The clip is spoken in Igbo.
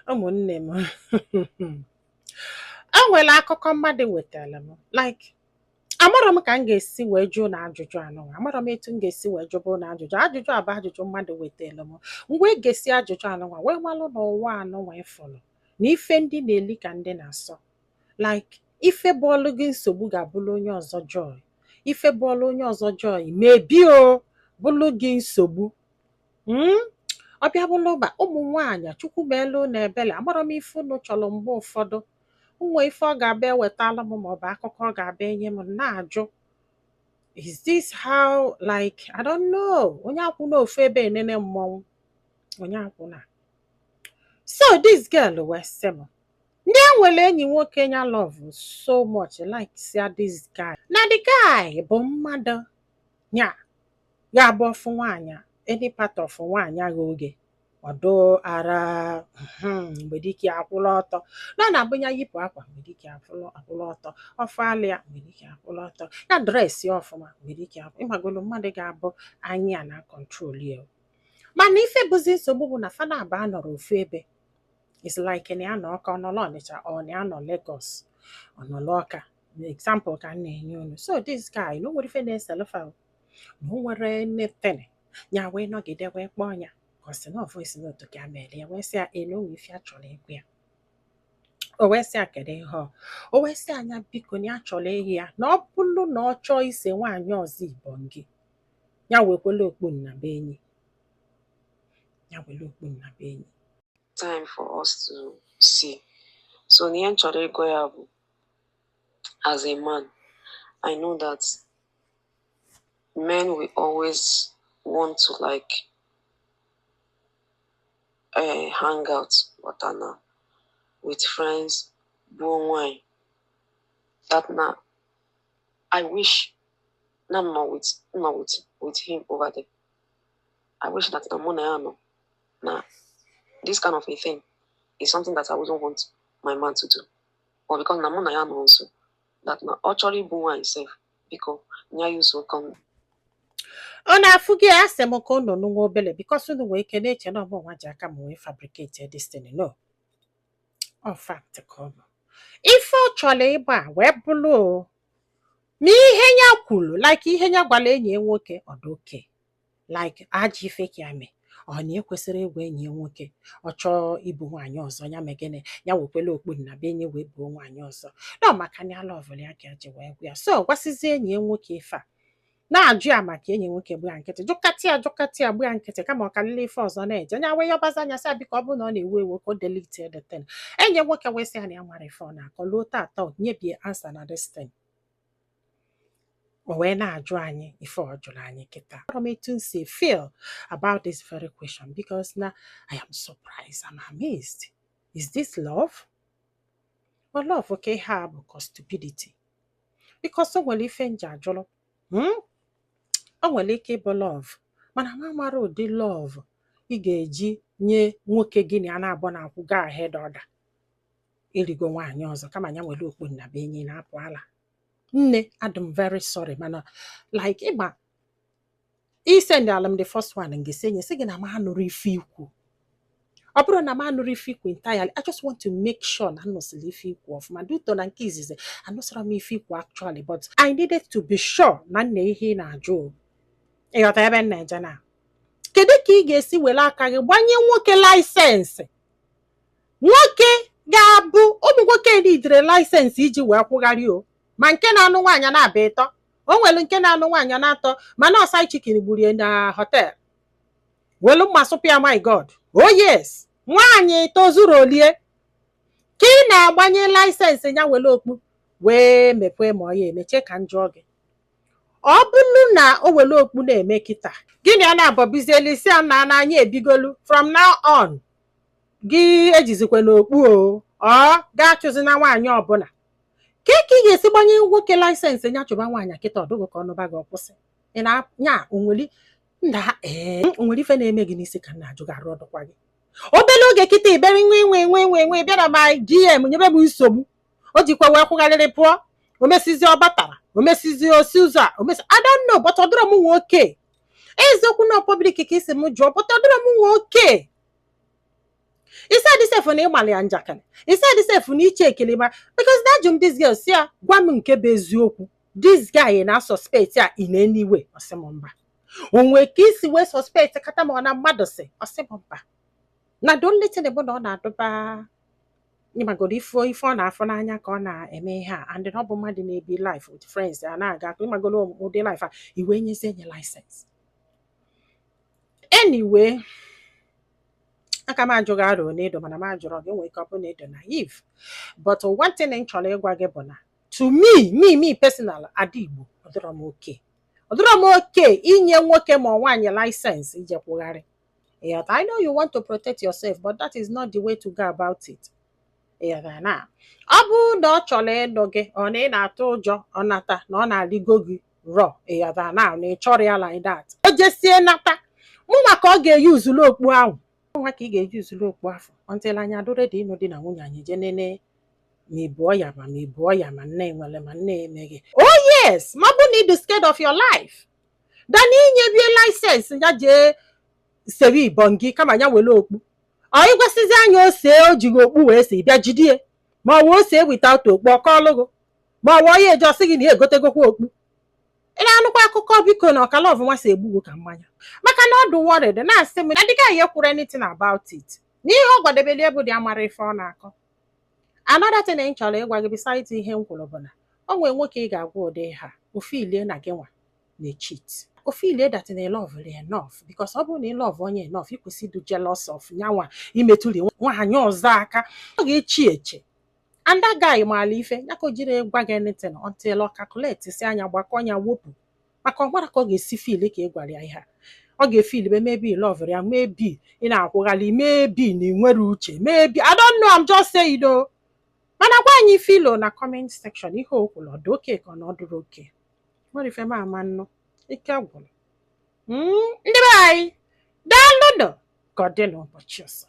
Ụmụnne m, o nwere akụkọ mmadụ wetara m. Like, amarọ m ka m ga-esi wee jụọ na ajụjụ anụnwa, amarọ m etu m ga-esi wee jụba na ajụjụ. Ajụjụ a bụ ajụjụ mmadụ wetara m. Mgbe e ga-esi ajụjụ anụnwa wee malụ n'ụwa anụnwa, ịfụlụ na ife ndị na-eli ka ndị na-asọ. Like, ife bụọlụ gị nsogbu ga-abụrụ onye ọzọ joy, ife bụọlụ onye ọzọ joy mebi o bụlụ gị nsogbu. Ọ bịa bụlụ ba ụmụ nwaanyị, Chukwu meelu na ebele. Amarọ m ife unu chọrọ. Mgbe ụfọdụ nwe ife ọ ga-abịa ewetalụ m, maọbụ akụkọ ọ ga-abịa enye m, na-ajụ, "Is this how?" Like, I don't know. Onye akwụ n'ofu ebe enene mmọnwụ, onye akwụna. So this girl wee sị m ndị e nwere enyi nwoke ya love so much, like sia this guy, na the guy bụ mmadụ nya ga-abụ ọfụ nwaanyị, any part of nwaanyị agha oge ọdụ ara, mgbe dike akwụla ọtọ na ọ na-abụ ya yipụ akwa, mgbe dike akwụla ọtọ, ọfụ alị ya, mgbe dike akwụla ọtọ, ya dress ya ọfụma, mgbe dike akwụ. Ịmagolo mmadụ ga-abụ anya na control ya. Mana ife bụzi nsogbu bụ na fana abụọ nọrọ ofu ebe. It's like na ya nọ Ọka, ọ nọrọ Ọnịcha, ọ na ya nọ Lagos, ọ nọrọ Ọka. Example ka m na-enye unu. So this guy na o nwere ife na-eselefa, na o nwere anything ya, wee nọgide wee kpọọ ya ka ọ sị na voice note ka ya mere ya, wee sị ya ee, na o nwere ife a chọrọ ịgwa ya. O wee sị ya kedu ihe ọ. O wee sị anya biko, na ya chọrọ ịhụ ya, na ọ bụrụ na ọ chọọ ise nwaanyị ọzọ ibongi ya, wekwela okpu nna be enyi ya, were okpu nna be enyi. Time for us to see. So ihe m chọrọ ịgwa ya bụ, as a man, I know that men will always want to like hang out na with friends, buo nwanyị. That na I wish na m nọ with him over there. I wish that na mụ na ya nọ na this kind of a thing is something that I wouldn't want my man to do. But because na mụ na ya nọ nso, that na ọ chọrọ igbu nwaanyị sef, biko nya use condom. Ọ na-afụ gị. Asị m ka unu nụnwa obele, because unu nwee ike na-eche na ọmụ nwa ji aka m wee fabricate this thing. No, ọ fact ka ọ bụ. Ife ọ chọrọ ịgba a wee bụrụ o ma ihe ya kwuru, like ihe ya gwara enyi ya nwoke, ọ dị oke like ajọ ife ka ya mee. Ọ na ekwesịrị ịgwa enyi ya nwoke ọ chọọ ibu nwaanyị ọzọ, ya mee gịnị? Ya wekwela okpu nna be enyi wee buo nwaanyị ọzọ nọ, maka na ya loveụrụ ya ka ya ji wee gwa ya. So gwasịzie enyi ya nwoke ife a, na-ajụ ya maka enyi nwoke, gbu ya nkịtị, jụkatị ya, jụkatị ya, gbu ya nkịtị, kama ọ kalịla ife ọzọ na-eje nya wee yọbaza anya, sị ya biko, ọ bụrụ na ọ na-ewu ewu ka o delete the thing. Enyi nwoke wee sị ya na ya mara ife ọ na-akọ luo tata, nyebie answer na this thing. O wee na-ajụ anyị ife ọ jụrụ anyị kịta. Achọrọ m etu m si feel about this very question, because na I am surprised, I'm amazed. Is this love or love ka ihe a bụ ka stupidity? Because o nwere ife nji ajụrụ, O nwere ike ịbụ love, mana ma mara ụdị love ị ga-eji nye nwoke gị na ya na-abụ na-akwụ go ahead order irigo nwaanyị ọzọ, kama ya nwere okpu nna be enyi na-apụ ala. Nne, adị m very sorry, mana like ịma isend ala m the first one, m ga-esi enye sị gị na m anụrụ ife ikwu. Ọ bụrụ na m anụrụ ife ikwu entirely, I just want to make sure na anụsịrị ife ikwu ọfụma dị ụtọ. Na nke izizi anụsịrọ m ife ikwu actually, but I needed to be sure na nna ihe ị na-ajụ o. Ịghọta ebe m na-eje? Na kedu ka ị ga-esi were aka gị gbanye nwoke license? Nwoke ga-abụ ụmụ nwoke nidere license iji wee kwụgharị o, ma nke na-anụ nwaanyị na-abịa ịtọ, o nwere nke na-anụ nwaanyị na-atọ, mana ọsai chicken gburie na hotel welu mma sụpụ ya. My God, oh yes, nwaanyị tozuru olie ka ị na-agbanye license ya were okpu wee mepee ma ọ ya emechie. Ka m jụọ gị, ọ bụrụ na o were okpu na-eme kịta, gịnị a na-abọbizielu isi a na n'anya ebigolu? From now on, gị ejizikwa n'okpu o, ọ ga-achụzi na nwaanyị ọbụla ka ị ga-esi gbanye nwoke license ya chụba nwaanyị kịta? Ọdụgụ ka ọnụba gị ọkwụsị ị na-nya onweli nda. Ee, onwere ife na-eme gị n'isi ka m na-ajụ gị. Arụ ọdụkwa gị obere oge kịta ibere nwe nwe nwe nwe nwe bịa na my DM nyebe m nsogbu. O jikwa wee kwụgharịrị pụọ, o mesizie, ọ batara, o mesizie osi ụzọ a, o mesi. I don't know, but ọ dịrọ m nwoke eziokwu na public ka isi m jụọ, but ọ dịrọ m nwoke. Isi sef na ịgbalị ya njakịrị, isi sef na iche ekele ma, because na ajụ m this girl, si ya gwa m nke bụ eziokwu, this guy na suspect a in any way? Ọsị m mba. O nwee ka isi wee suspect kata ma ọ na mmadụ si? Ọsị m mba, na the only thing bụ na ọ na-adụba ịmagoro ife ife ọ na-afụ n'anya ka ọ na-eme ihe a, and ọ bụ mmadụ na-ebi life with friends a na-aga ịmagoro ụdị life a iwe nyezie nye license. Anyway, aka m ajụghị arọ na edo, mana m ajụrọ gị, nwee ike ọ bụ na edo naive, but one thing m chọrọ ịgwa gị bụ na to me personal, ada Igbo, ọ dịrọ m oke, ọ dịrọ m oke inye nwoke ma nwaanyị license ije kwụgharị. Ịghọta? I know you want to protect yourself, but that is not the way to go about it. Ịghọta? Na ọ bụrụ na ọ chọrọ ịnụ gị, ọ na ị na-atụ ụjọ ọ nata na ọ na-alịgo gị rọ, ịghọta, na ị chọrọ ya like that, o jesie nata, mụnwa ka ọ ga-eyi uzulu okpu ahụ, mụnwa ka ị ga-eji uzulu okpu afọ until anyị adụre dị ịnụ di na nwunye, anyị jee nene ma ị bụọ ya, ma ị bụọ ya, ma nne enwere ma nne emeghị. Oh yes, ma ọ bụ na ị dị scared of your life than inye bie license ya jee sewe ibọn gị, kama ya were okpu ọ ịgwasịzi anya ose o jighị okpu wee si bịa jidie, ma ọ wee ose without okpu ọkọlụgụ, ma ọ wee onye eje ọsị gị na ya egotegokwa okpu. Ị na-anụkwa akụkọ? Biko, na ọkala ọvụnwa si egbugo ka mmanya, maka na ọ dị worried, na-asị m na dịka ya kwuru anything about it, na ihe ọ gwadebeli bụ dị amara ife ọ na-akọ. Another thing m chọrọ ịgwa gị besides ihe m kwuru bụ na o nwere nwoke ị ga-agwa ụdị ha ofe ilie na gị nwa na-echeat, ofe ilie that na love enough, because ọ bụrụ na ị love onye enough, ị kwesị ịdụ jealous of nyanwa imetụli nwaanyị ọzọ aka. Ọ ga-echi eche, and that guy maala ife ya ka o jiri gwa gị anything until ọ calculate si anya gbakọ ya wopụ, maka ọ mara ka ọ ga-esi feel ka ị gwara ya ihe a. Ọ ga-efeel be maybe love ya, maybe ị na-akwụghalị, maybe na ị nwere uche, maybe, I don't know, I'm just saying o. Mana gwa anyị filo na comment section, ihe o kwuru, ọ dị oke ka ọ na ọ dịrị oke? Nwere ife m ama nnụ ike gwụrụ. Ndị be anyị, daalụnụ. Ka ọ dị n'ụbọchị ọzọ.